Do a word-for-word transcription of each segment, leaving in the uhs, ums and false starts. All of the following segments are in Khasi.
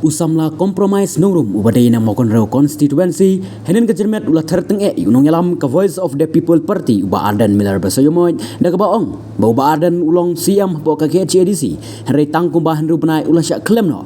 U samla Compromise Nongrum uba dei na Mawkynrew Constituency, hynnin ka jingmut u la ther tyngeh ïa u nongïalam ka Voice of the People Party, u Bah Ardent Miller Basaiawmoit, da kaba ong ba u Bah Ardent u long C M hapoh ka K H A D C, hynrei tang kumba hynriew bnai u la shah khlem noh.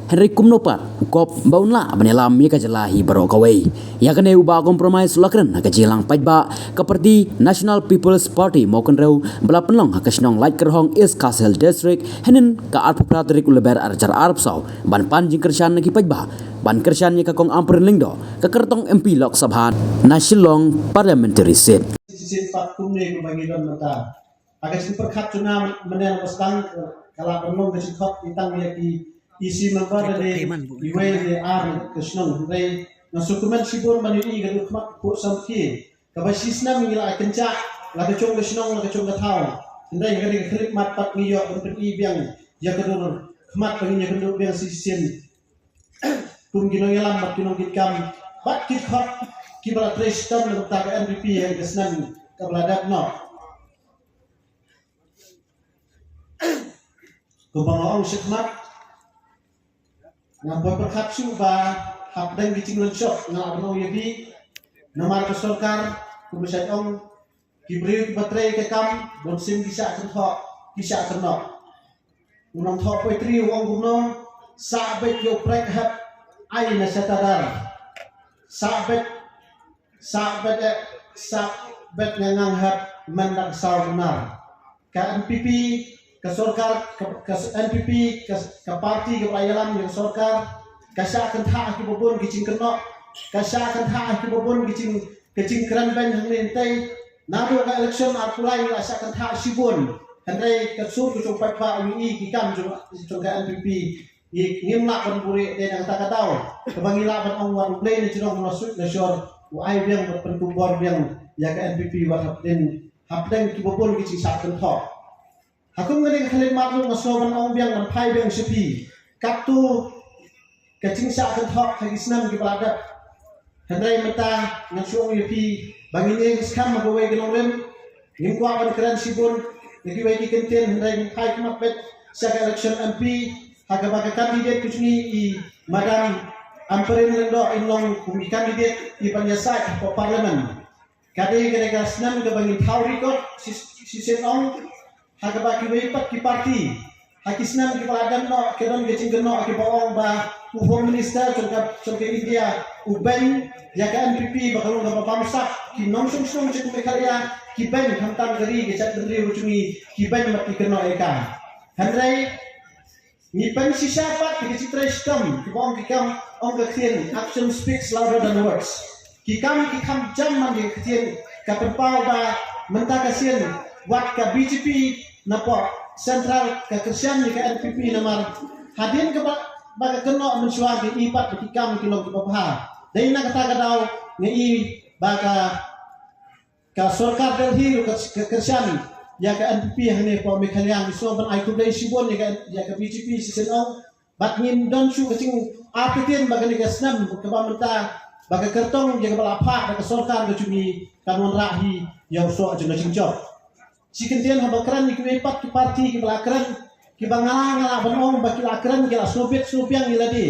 Hynrei kumno pat u kop ba un lah ban ïalam ïa ka jylla hi baroh kawei. Ïa kane u Bah Compromise u la kren ha ka jingïalang paidbah ka party National People's Party Mawkynrew ba la pynlong ha ka shnong Laitkyrhong, East Khasi Hills District, hynnin ka arphew phra tarik u Lber arhajar arphew saw, ban pan jingkyrshan na ki paidbah ban kyrshan ïa ka Kong Ampareen Lyngdoh, ka kyrtong M P Lok Sabha na Shillong Parliamentary Seat. Shisien pat kumne kumba ngi don mynta. Ha ka jingpyrkhat jong nga mynne na ka sdang ka la pynlong ka jingkhot ïa tang ïa ki E C member lane iwei lane ar ka shnong, hynrei nga sngewkmen shibun ban ïohi ka dei khmat pur samrkhie. Kaba shisnem ngi la kynjah la ka jong ka shnong la ka jong ka thaw. Hynrei ha kane ka khyllipmat pat ngi ïoh ban pyni biang ïa ka dur khmat ba ngin ïakynduh biang shisien kum ki nongïalam bad ki nongkitkam bad ki dkhot kiba la trei shitom na ka bynta ka N P P ha ka snem kaba la dep noh. Kumba nga ong shakhmat, ngam poi pyrkhat shuh ba hapdeng ki jinglynshop nga la ban ong ïa phi, namar ka sorkar kumba shait ong, ki briew kiba trei ka kam bun sien ki shah kynthoh, ki shah kynnoh. U nongthoh poetry u ong kumno: sah beit ïa u prek hep ai na shatadar. Sah beit, sah beit eh, sah beit nga ngang hep mynta ka saw bnar. Ka N P P, ka sorkar, ka, ka N P P, ka, ka party kaba ïalam ïa ka sorkar, ka shah kynthah ha kiba bun ki jingkynnoh, ka shah kynthah ha kiba bun ki jing, ki jingkren beiñ hangne hangtei. Naduh ka election arphew lai ngi la shah kynthah shibun. Hynrei ka sur ka jong paidbah u ïohi ki kam jong, jong ka N P P. Ngi, ngim lah ban buhrieh, dei na kata ka daw kaba ngi lah ban ong wat U Blei na jrong, na suk na shor, u ai biang bad pynkumbor biang ïa ka N P P wat hapdeng, hapdeng kiba bun ki jingshah kynthoh. Ha kum kane ka khyllipmat ruh nga sngew ban ong biang, ban phai biang sha phi. Katto ka jingshah kynthoh ha ki snem kiba la dep. Hynrei mynta ngan shu ong ïa phi ba ngin ïeng skhem ha kawei ka nongrim. Ngim kwah ban kren shibun na kiwei ki kyntien, hynrei ngin phai khmat beit sha ka election M P ha kaba ka candidate ka jong ngi i Madam Ampareen Lyngdoh in long kum i candidate i ban ïasaid hapoh Parliament. Ka dei, ka dei ka snem kaba ngin thaw record, shi, shisien ong, ha kaba kiwei pat ki party ha ki snem kiba la dep noh ki don ka jingkynnoh kiba ong ba u Home Minister jong ka, jong ka India u beiñ ïa ka N P P ba ka long kaba bamsap, ki nongshong shnong jong ka Meghalaya ki beiñ, khamtam ka ri ka jaitbynriew jong ngi ki beiñ bad ki kynnoh ïa ka. Hynrei ngi pyn shisha pat ïa ka jingtrei shitom, kiba ong ki kam, ong ka ktien, action speaks louder than words. Ki kam ki kham jam man ïa ka ktien. Ka pynpaw ba mynta ka sien wat ka B J P napoh Central ka kyrshan ïa ka N P P namar hadien kaba, ba ka kynnoh mynshuwa ka i pat ba ki kam ki long kiba bha. Dei na kata ka daw nga i ba ka ka sorkar Delhi ruh ka, ka kyrshan ïa ka N P P hangne hapoh Meghalaya. Ngi sngew ban ai khublei shibun ïa ka, ïa ka B J P shisien ong. Bad ngim don shuh ka jingartatien ba kane ka snem kaba mynta ba ka kyrtong ïa kaba la phah da ka sorkar ka jong ngi kan wanrah hi ïa u soh jong ka jingjop. Shi kyntien haba kren ïa kiwei pat ki party kiba la kren, kiba nga la, nga lah ban ong ba ki la kren, ki la sngewbit sngewbiang ïa lade.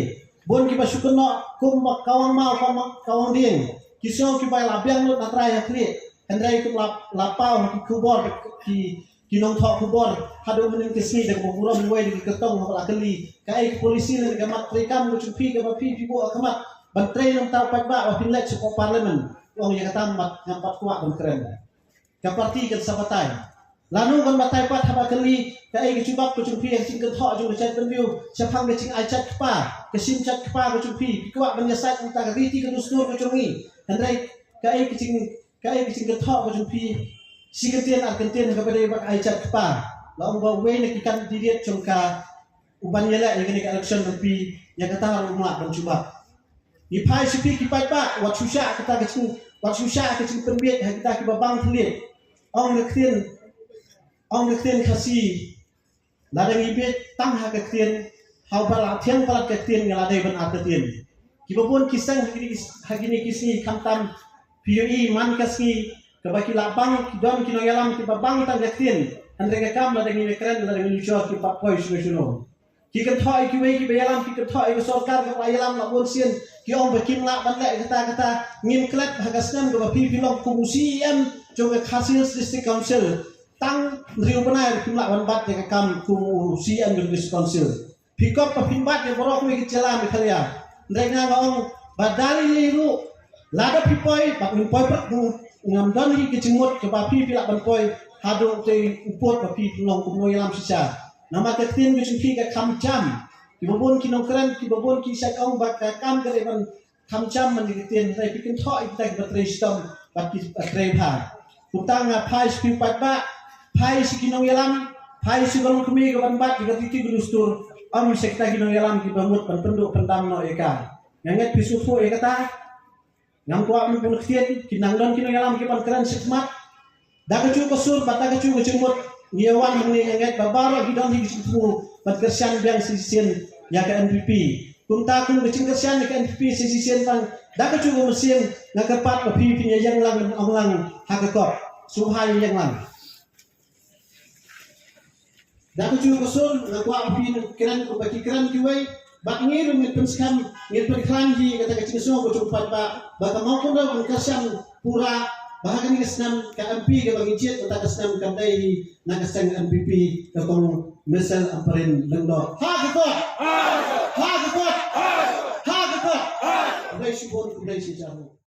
Bun kiba shu kynnoh kum ba Kawang Maw, Kawang, Kawang Dieng. Ki sngew kiba la biang lut na trai ha khlieh. Hynrei kum la, la paw ha ki khubor ki, ki nongthoh khubor haduh mynnin ka sngi da kaba burom uwei na ki kyrtong haba la kylli kaei ka polisi lane ka mat treikam ka jong phi kaba phi, phi buh ha khmat ban trei na ka bynta u paidbah ba phin leit shapoh Parliament. U ong ïa kata mat ngam pat kwah ban kren. Ka party kan sa batai. Lano kan batai pat haba kylli kaei ka jubab ka jong phi ha ka jingkynthoh jong ka jaitbynriew shaphang ka jingai jait kpa, ka shim jait kpa ka jong phi. Phi kwah ban ïasaid na ka bynta ka riti ka dustur ka jong ngi. Hynrei kaei ka jing, kaei ka jingkynthoh ka jong phi, shi kyntien ar kyntien ha kaba dei ba ka ai jait kpa. La ong ba uwei na ki candidate jong ka u ban ïaleh ïa kane ka election M P, ïa kata ruh um lah ban jubab. Ngi phai sha phi ki paidbah, wat shu shah kata ka jing, wat shu shah ka jingpynbiej ha kita kiba bang thylliej. Ong ka ktien, ong ka ktien Khasi, lada ngi biej tang ha ka ktien, haba la thiang palat ka ktien nga la dei ban artatien. Kiba bun ki seng ha kine ki, ha kine ki sngi khamtam phi ïohi man ka sngi kaba ki la bang, ki don ki nongïalam kiba bang tang ka ktien. Hynrei ka kam lada ngi kren, lada ngi nujor ki pat poi shuh shuh. Ki kynthoh ïa kiwei kiba ïalam, ki kynthoh ïa ka sorkar kaba la ïalam la bun sien, ki ong ba kim lah ban leh kata kata. Ngim klet ha ka snem kaba phi phi long kum u C E M jong ka Khasi Hills District Council. Tang hynriew bnai ruh phim lah ban bat ïa ka kam kum u C E M jong ka District Council. Phi kop ba phim bat ïa baroh kawei ka jylla Meghalaya. Hynrei nga nga ong ba da lei lei ruh, lada phi poi bad ngim poi prek ruh, ngam don hi ka jingmut kaba phi phi lah ban poi haduh te u pud ba phi phi long kum u nongïalam shisha. Namar ka ktien ka jong phi ka kham jam. Kiba bun ki nongkren, kiba bun ki shait ong ba ka kam ka dei ban kham jam man ka ktien, hynrei phi kynthoh ïa kita kiba trei shitom bad kiba trei bha. Kumta nga phai sha phi paidbah, phai sha ki nongïalam, phai sha ka longkmie kaban bat ïa ka riti ka dustur, ym sha kita ki nongïalam kiba mut ban pynduh pyndam noh ïa ka. Nga ngeit phi sngewthuh ïa kata. Ngam kwah ban pynktien, kin nang don ki nongïalam kiban kren shakhmat. Da kajuh ka sur bad da kajuh ka jingmut, ngi ïa wan hangne, nga ngeit ba baroh ngi don hi ka jingthmu ban kyrshan biang sa shisien ïa ka N P P. Kumta kum ka jingkyrshan ïa ka N P P sa shisien tang, da kajuh ka mynsiem nga kyrpad ba phi phin ïa ïeng lang, ong lang ha ka kop. Sngewbha ïa ïeng lang. Da kajuh ka sur nga kwah ba phin kren kumba ki kren kiwei, bad ngi ruh ngin pynskhem, ngin pynkhlaiñ hi kata ka jingsngew ka jong u paidbah ba ka Mawkynrew kan kyrshan pura, ba ha kane ka snem ka M P kaba ngi jied kata ka snem kan dei hi na ka seng N P P, ka Kong Michelle Ampareen Lyngdoh. Ha ka kot! Ha ka kot! Ha ka kot! Khublei shibun, khublei shihajar.